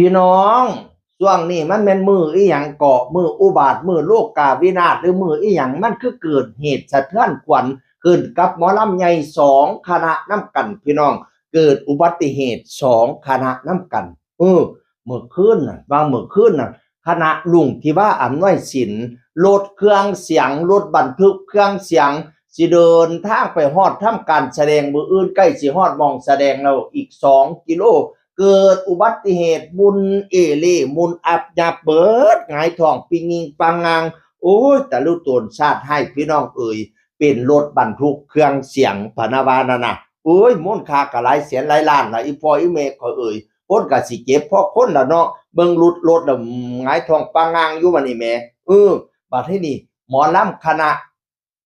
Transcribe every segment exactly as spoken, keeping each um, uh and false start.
พี่น้อง ช่วงนี้มันแม่นมื้ออีหยังเกาะ มื้ออุบาท มื้อโลกาวินาศ หรือมื้ออีหยัง มันคือเกิดเหตุสะเทือนขวัญขึ้นกับหมอลำใหญ่สองคณะนำกัน พี่น้อง เกิดอุบัติเหตุสองคณะนำกัน เออ เมื่อคืนน่ะ บางเมื่อคืนน่ะ คณะลุงที่ว่าอำนวยสิน รถเครื่องเสียง รถบรรทุกเครื่องเสียง สิเดินทางไปฮอดทำการแสดง มื้ออื่นใกล้สิฮอดหม่องแสดงแล้ว อีกสองกิโล เกิดอุบัติเหตุ หมุนเอเล่ หมุนอับยับเบิด หงายท้องปิงงิงปังงัง โอ้ย ตะลุโตนชาติให้ พี่น้องเอ๋ย เป็นรถบรรทุกเครื่องเสียง พะนะว่านั่นน่ะ โอ้ย มูลค่าก็หลายแสนหลายล้านล่ะ อีพ่ออีแม่ข้อยเอ๋ย คนก็สิเจ็บพอคนล่ะเนาะ เบิ่งหลุดรถแล้วหงายท้องปังงังอยู่บัดนี้แหม เออ บัดทีนี้หมอลำคณะ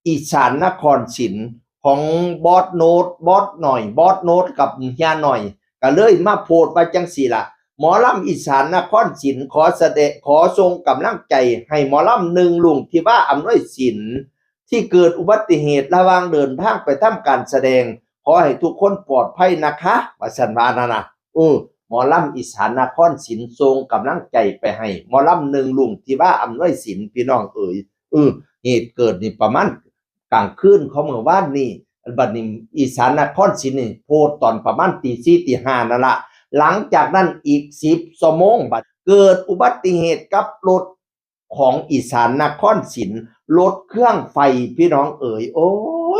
อีสานนครศิลป์ ของบอสโนต บอสหน่อย บอสโนตกับเฮียหน่อย ก็เลยมาโพสต์ว่าจั่งซี้ล่ะ หมอลำอีสานนครศิลป์ ขอแสดง ขอส่งกำลังใจให้หมอลำหนึ่งลุงที่ว่าอำนวยสิน ที่เกิดอุบัติเหตุระหว่างเดินทางไปทำการแสดง ขอให้ทุกคนปลอดภัยนะคะ ว่าซั่นว่านั่นน่ะ เออ หมอลำอีสานนครศิลป์ส่งกำลังใจไปให้หมอลำหนึ่งลุงที่ว่าอำนวยสิน พี่น้องเอ๋ย เออ เหตุเกิดนี่ประมาณกลางคืนของเมื่อวานนี้ บัดนี้อีสานนครศิลป์นี่โพสต์ตอนประมาณตีสี่ตีห้านั่นละ หลังจากนั้นอีกสิบชั่วโมง บัดเกิดอุบัติเหตุกับรถของอีสานนครศิลป์ รถเครื่องไฟ พี่น้องเอ๋ย โอ้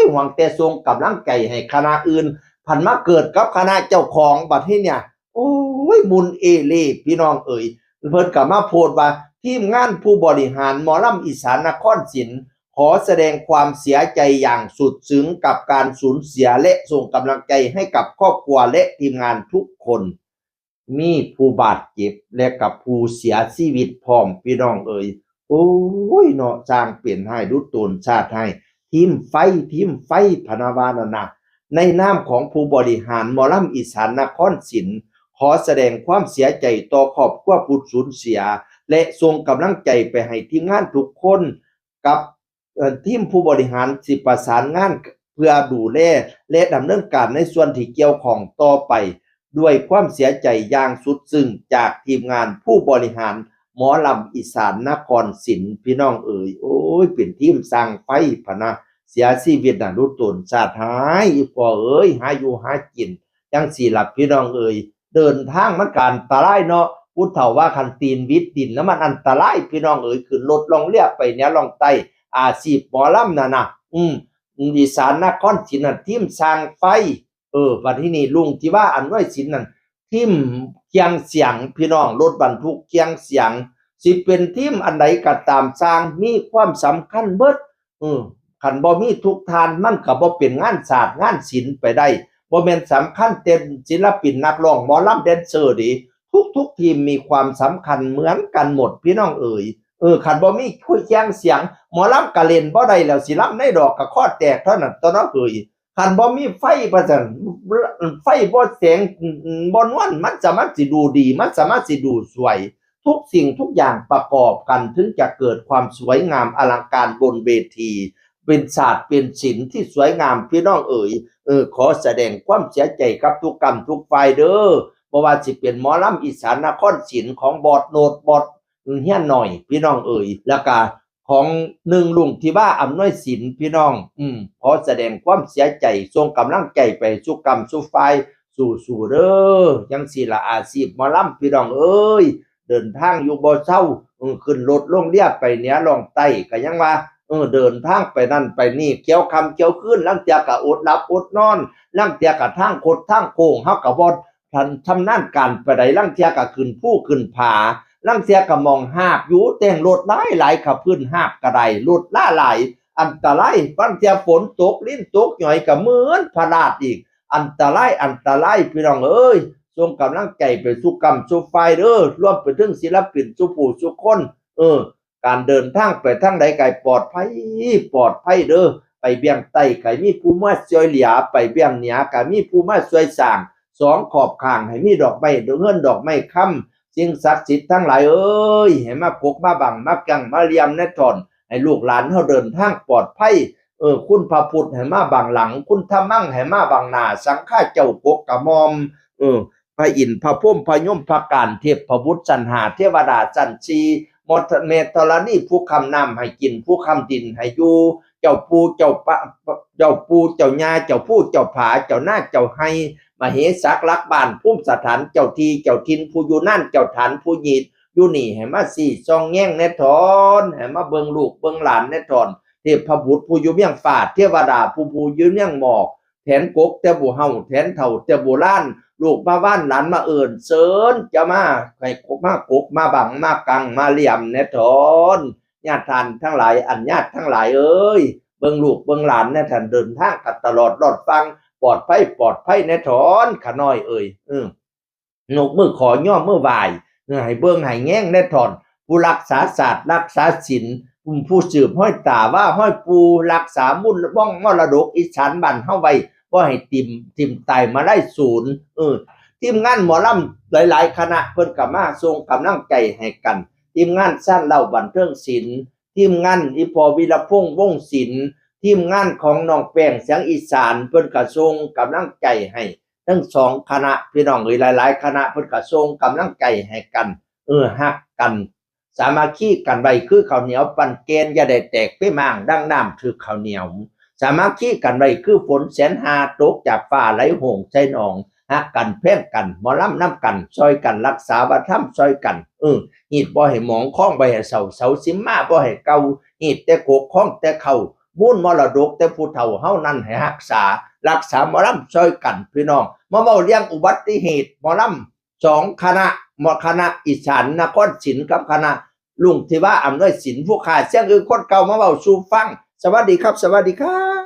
ย หวังแต่ส่งกำลังใจให้คณะอื่น พันมาเกิดกับคณะเจ้าของ บัดนี้เนี่ย โอ้ย หมุนเอเล่ พี่น้องเอ๋ย เพิ่นก็มาโพสต์ว่า ทีมงานผู้บริหารหมอลำอีสานนครศิลป์ ขอแสดงความเสียใจอย่างสุดซึ้งกับการสูญเสีย และส่งกำลังใจให้กับครอบครัวและทีมงานทุกคน มีผู้บาดเจ็บและกับผู้เสียชีวิตพร้อม พี่น้องเอ๋ย โอ้ยเนาะ สร้างเป็นให้ดุโตนชาติให้ ทีมไฟ ทีมไฟ พะนะว่านั่นน่ะ ในนามของผู้บริหารหมอลำอีสานนครศิลป์ ขอแสดงความเสียใจต่อครอบครัวผู้สูญเสีย และส่งกำลังใจไปให้ทีมงานทุกคน กับ เอ่อ ทีมผู้บริหารสิประสานงานเพื่อดูแล และดำเนินการในส่วนที่เกี่ยวข้องต่อไป ด้วยความเสียใจอย่างสุดซึ้งจากทีมงานผู้บริหารหมอลำอีสานนครศิลป์ พี่น้องเอ๋ย โอ้ย เป็นทีมสร้างไฟ พะนะ เสียชีวิตน่ะ ดุโตนชาติให้ อีพ่อเอ๋ย หาอยู่หากิน จั่งซี้ล่ะพี่น้องเอ๋ย เดินทางมันก็อันตรายเนาะ ผู้เฒ่าว่าคันตีนวิดดินแล้วมันอันตราย พี่น้องเอ๋ย ขึ้นรถล่องเรือไปเหนือล่องใต้ อาชีพหมอลำนั่นน่ะ อืม อีสานนครศิลป์นั่น ทีมสร้างไฟ เออ บัดทีนี้ลุงที่ว่าอำนวยสินนั่น ทีมเครื่องเสียง พี่น้อง รถบรรทุกเครื่องเสียง สิเป็นทีมอันใดก็ตาม สร้างมีความสำคัญเบิด เออ คันบ่มีทุกท่าน มันก็บ่เป็นงานศาสตร์งานศิลป์ไปได้ บ่แม่นสำคัญแต่ศิลปินนักร้อง หมอลำ แดนเซอร์เด้ ทุกๆทีมมีความสำคัญเหมือนกันหมด พี่น้องเอ๋ย เออ คันบ่มีเครื่องเสียง หมอลำก็เล่นบ่ได้แล้ว สิลำในดอกก็คอแตกเท่านั้นตั๊วเนาะเอ๋ย คันบ่มีไฟว่าซั่น ไฟบ่แสง บ่นวล มันสามารถสิดูดี มันสามารถสิดูสวย ทุกสิ่งทุกอย่างประกอบกัน ถึงจะเกิดความสวยงามอลังการบนเวที เป็นศาสตร์เป็นศิลป์ที่สวยงาม พี่น้องเอ๋ย เออ ขอแสดงความเสียใจกับทุกกรรมทุกฝ่ายเด้อ บ่ว่าสิเป็นหมอลำอีสานนครศิลป์ของบอสโนต บอสเฮียหน่อย พี่น้องเอ๋ย แล้วก็ของหนึ่งลุงที่ว่าอำนวยสิน พี่น้อง อืม ขอแสดงความเสียใจ ส่งกำลังใจไปสู่กรรมสู่ฝ่าย สู้ๆเด้อ จั่งซี้ล่ะอาชีพหมอลำ พี่น้องเอ๋ย เดินทางอยู่บ่เซา เออ ขึ้นรถลงเรือไปเหนือล่องใต้ ก็ยังว่า เออ เดินทางไปนั่นไปนี่ เขียวค่ำเขียวคืน ลางเทื่อก็อดหลับอดนอน ลางเทื่อก็ทางคดทางโค้ง เฮาก็บ่ทันชำนาญการปานใด ลางเทื่อก็ขึ้นภูขึ้นผา ลางเทื่อก็หม่องฮาบอยู่ แต่งรถหลายๆ ก็พื้นฮาบก็ได้ รถลาหลาย อันตราย ลางเทื่อฝนตก ลิ้นตกหย่อยก็เหมือนพลาดอีก อันตราย อันตราย พี่น้องเอ๋ย ส่งกำลังใจไปสู่กรรมสู่ฝ่ายเด้อ รวมไปถึงศิลปินสู่ผู้สู่คน เออ การเดินทางไปทางใดก็ให้ปลอดภัย ปลอดภัยเด้อ ไปเวียงใต้ก็ให้มีผู้มาช่วยเหลือ ไปเวียงเหนือก็ให้มีผู้มาช่วยสร้าง สองขอบข้างให้มีดอกไม้ เงินดอกไม้คำ สิ่งศักดิ์สิทธิ์ทั้งหลายเอ๋ย ให้มาปกมาบัง มากั้งมาเหลี่ยมในท่อน ให้ลูกหลานเฮาเดินทางปลอดภัย เออ คุณพระพุทธให้มาบังหลัง คุณธรรมังให้มาบังหน้า สังฆาเจ้าปกกระหม่อม เออ พระอินทร์ พระพรหม พระยม พระกาล เทพบุตรชั้นห้า เทวดาชั้นสี่ มดแม่ธรณี ผู้ค้ำน้ำให้กิน ผู้ค้ำดินให้อยู่ เจ้าปู่เจ้าปะ เจ้าปู่เจ้าย่า เจ้าภูเจ้าผา เจ้านาเจ้าไฮ่ มเหสักหลักบ้าน ภูมิสถาน เจ้าที่เจ้าถิ่น ผู้อยู่นาน เจ้าฐาน ผู้ยืนอยู่นี่ ให้มาสี่ส่องแยงแน่ทอน ให้มาเบิ่งลูกเบิ่งหลานแน่ทอน เทพบุตรผู้อยู่เมืองฟ้า เทวดาผู้ผู้อยู่เมืองหมอก แทนกกแต่ผู้เฒ่า แทนเฒ่าแต่โบราณ ลูกมาบ้านหลานมาเอิ้นเซิญ จะมาให้กกมากกมาบังมากังมาเหลี่ยมแน่ทอน ญาติท่านทั้งหลาย อันญาติทั้งหลายเอ้ย เบิ่งลูกเบิ่งหลานแน่ท่าน เดินทางกันตลอดรอดฟัง ปลอดภัยปลอดภัยแน่ทอน ขาน้อยเอ้ย เออ นกมือขอย่อมือไหว้ เออ ให้เบิ่งให้แยงแน่ทอน ผู้รักษาศาสตร์รักษาศีล ผู้ ผู้สืบห้อยตาว่าห้อยปู รักษามุ่นม่องมรดกอีสานบ้านเฮาไว้ บ่ให้ติ่ม ติ่มตายมาได้ศูนย์ เออ ทีมงานหมอลำหลายๆคณะ เพิ่นก็มาส่งกำลังใจให้กัน ทีมงานซ่านเหล้าบันเทิงศิลป์ ทีมงานอีพ่อวีรพงษ์ วงศ์ศิลป์ ทีมงานของน้องแป้ง เสียงอีสาน เพิ่นก็ส่งกำลังใจให้ทั้งสองคณะ พี่น้องเอ้ย หลายๆคณะ เพิ่นก็ส่งกำลังใจให้กัน เออ ฮักกัน สามัคคีกันไว้คือข้าวเหนียวปั้นแกน อย่าได้แตกไปม้างดังน้ำถืกข้าวเหนียว สามัคคีกันไว้คือฝนแสนหาตกจากฟ้าไหลโหงใส่หนอง ฮักกันแพงกัน หมอลำนำกัน ซอยกันรักษาวัฒนธรรมซอยกัน เออ ฮีดบ่ให้หมอง คองบ่ให้เศร้า เสาสิมมาบ่ให้เก่า ฮีดแต่กก คองแต่เข่า มูลมรดกแต่ผู้เฒ่าเฮานั้นให้รักษา รักษาหมอลำซอยกัน พี่น้อง มาเว้าเรื่องอุบัติเหตุหมอลำสองคณะ หมอคณะอีสานนครศิลป์กับคณะลุงที่ว่าอำนวยศิลป์ ผู้ขาเสียงอื่นคนเก่ามาเว้าสู่ฟัง สวัสดีครับ สวัสดีครับ